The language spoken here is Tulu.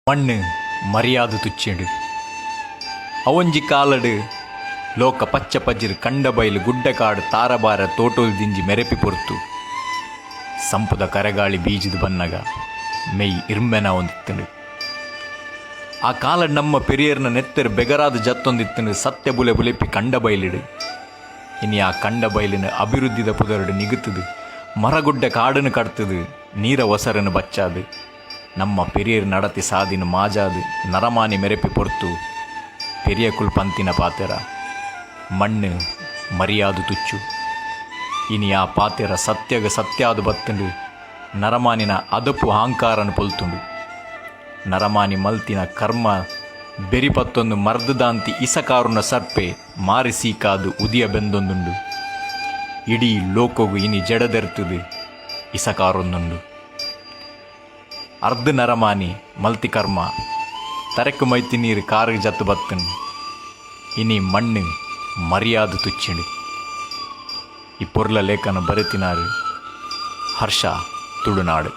ಮಣ್ಣ್ ಮರಿಯಾದ್ ತುಚ್ಚಿಂಡ್. ಅವೊಂಜಿ ಕಾಲಡ್ ಲೋಕ ಪಚ್ಚ ಪಜಿರ್ ಕಂಡ ಬೈಲ್ ಗುಡ್ಡೆ ಕಾಡ್ ತಾರಬಾರೆ ತೋಟೊಲು ದಿಂಜಿ ಮೆರೆಪಿ ಪೊರ್ತು. ಸಂಪುದ ಕರೆಗಾಳಿ ಬೀಜಿದ್ ಬನ್ನಗ ಮೆಯ್ ಇರ್ಮೆನ ಆವೊಂದಿತ್ತ್ಂಡ್. ಆ ಕಾಲಡ್ ನಮ್ಮ ಪೆರಿಯೆರ್ನ ನೆತ್ತೆರ್ ಬೆಗರಾದ್ ಜತ್ತೊಂದಿತ್ತ್ಂಡ್ ಸತ್ಯ ಬುಲೆ ಬುಲೆಪಿ ಕಂಡ ಬೈಲ್ಡ್. ಇನಿ ಆ ಕಂಡ ಬೈಲಿನ ಅಭಿವೃದ್ಧಿದ ಪುದರ್ಡ್ ನಿಗುತ್ತುದು ಮರಗುಡ್ಡೆ ಕಾಡುನು ಕಡ್ತುದು ನೀರ ಒಸರನ್ನು ಬಚ್ಚಾದ್ ನಮ್ಮ ಪೆರಿಯೆರ್ ನಡತಿ ಸಾದಿನ ಮಾಜಾದ್ ನರಮಾನಿ ಮೆರೆಪಿ ಪೊರ್ತು ಪೆರಿಯಕುಲ್ ಪಂತಿನ ಪಾತೆರ ಮಣ್ಣು ಮರಿಯಾದು ತುಚ್ಚು. ಇನಿ ಆ ಪಾತೆರ ಸತ್ಯಗ ಸತ್ಯಾದು ಬತ್ತುಂಡು ನರಮಾನಿನ ಅದಪು ಅಹಂಕಾರನ್ ಪೊಲ್ತುಂಡು. ನರಮಾನಿ ಮಲ್ತಿನ ಕರ್ಮ ಬೆರಿಪತ್ತೊಂದು ಮರ್ದದಾಂತಿ ಇಸಕಾರುನ ಸರ್ಪೆ ಮಾರಿ ಸೀಕಾದು ಉದಿಯ ಬೆಂದೊಂದುಂಡು. ಇಡೀ ಲೋಕೊಗು ಇನಿ ಜಡದೆರ್ತುದು ಇಸಕಾರೊಂದುಂಡು. ಅರ್ಧ ನರಮಾನಿ ಮಲ್ತಿ ಕರ್ಮ ತರೆಕ್ ಮೈತಿ ನೀರು ಕಾರಿಗೆ ಜತ್ತು ಬತ್ತುಂಡು. ಇನಿ ಮಣ್ಣು ಮರಿಯಾದು ತುಚ್ಚಿಂಡು. ಈ ಪೊರ್ಲ ಲೇಖನ ಬರೆತಿನಾರು ಹರ್ಷ ತುಳುನಾಡು.